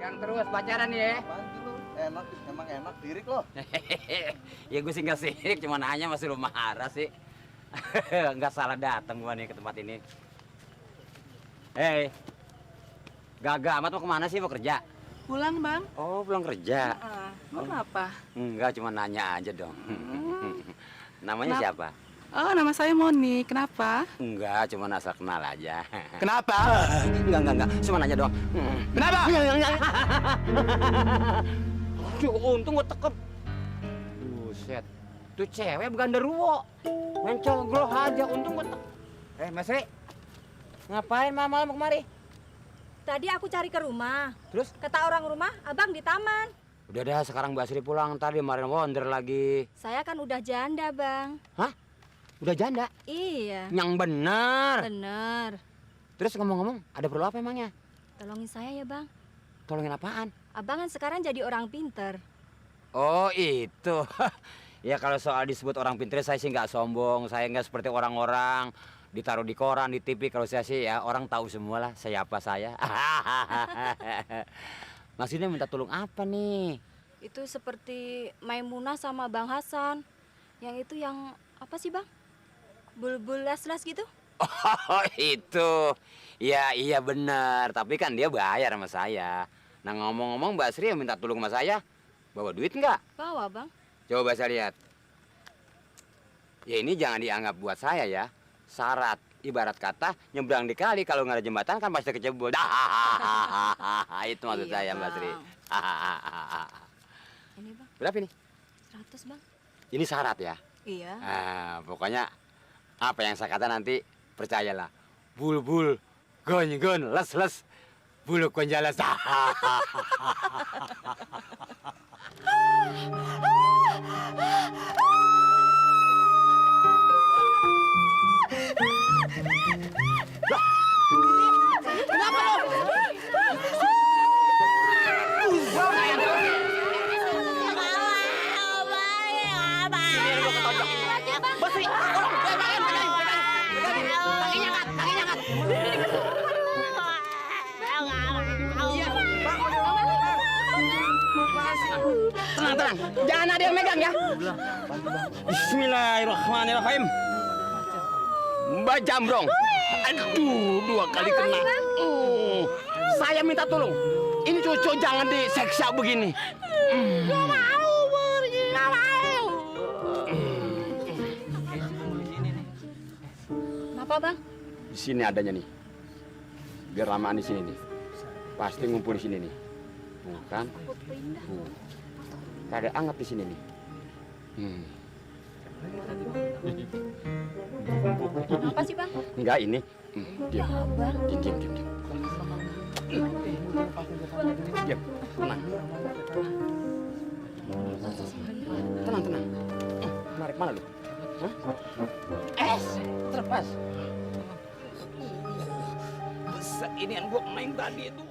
Yang terus pacaran ya. Apaan sih lu? Enak, emang enak dirik lo. Ya gue sih nggak sirik, cuma nanya masih lu marah sih. Nggak salah datang gua nih ke tempat ini. Hei, Gaga amat mau kemana sih, mau kerja? Pulang, Bang. Oh, pulang kerja. Mau kenapa? Enggak, cuma nanya aja dong. Namanya Kenapa? siapa? Oh, nama saya Moni. Kenapa? Enggak, cuma asal kenal aja. Kenapa? Enggak. Cuma nanya doang. Kenapa? Enggak. Untung gua tekep. Buset. Tuh cewek genderuwo. Main congloh aja, untung gua tekep. Mas Ri. Ngapain malam-malam kemari? Tadi aku cari ke rumah. Terus? Kata orang rumah, abang di taman. Udah dah, sekarang Mbak Sri pulang. Tadi kemarin wonder lagi. Saya kan udah janda, Bang. Hah? Udah janda? Iya. Yang bener. Bener. Terus ngomong-ngomong, ada perlu apa emangnya? Tolongin saya ya, Bang. Tolongin apaan? Abang kan sekarang jadi orang pinter. Oh itu. Ya kalau soal disebut orang pintar saya sih nggak sombong. Saya nggak seperti orang-orang ditaruh di koran, di TV. Kalau saya sih ya orang tahu semua lah saya apa saya. Maksudnya minta tolong apa nih? Itu seperti Maimunah sama Bang Hasan. Yang itu yang apa sih, Bang? Bulbul las-las gitu? Oh itu. Ya iya benar. Tapi kan dia bayar sama saya. Nah ngomong-ngomong Mbak Sri yang minta tolong sama saya. Bawa duit nggak? Bawa, Bang. Coba saya lihat. Ya ini jangan dianggap buat saya ya. Syarat, ibarat kata nyebrang di kali kalau nggak ada jembatan kan pasti kecebur. Itu maksud Iya, saya Mbak Sri. Ini, Bang. Berapa ini? 100, Bang. Ini syarat ya. Iya. Pokoknya apa yang saya kata nanti percayalah. Bul gon les bulu konjalas. Kenapa lo? Basri, kakinya angkat. Tenang. Jangan ada yang megang ya. Bismillahirrahmanirrahim. Mbak Jambrong. Aduh, 2 kali kena. Saya minta tolong. Ini cucu jangan diseksa begini. Gak mau pergi, gak mau. Kenapa, Bang? Di sini adanya nih. Biar lamaan di sini nih. Pasti ngumpul di sini nih. Bukan? Ada anget di sini nih. Kenapa sih, Bang? Enggak ini. Diam. Abang. Diam. Diam. Tenang. Narik mana lu? Terlepas. Ini yang gua main tadi itu.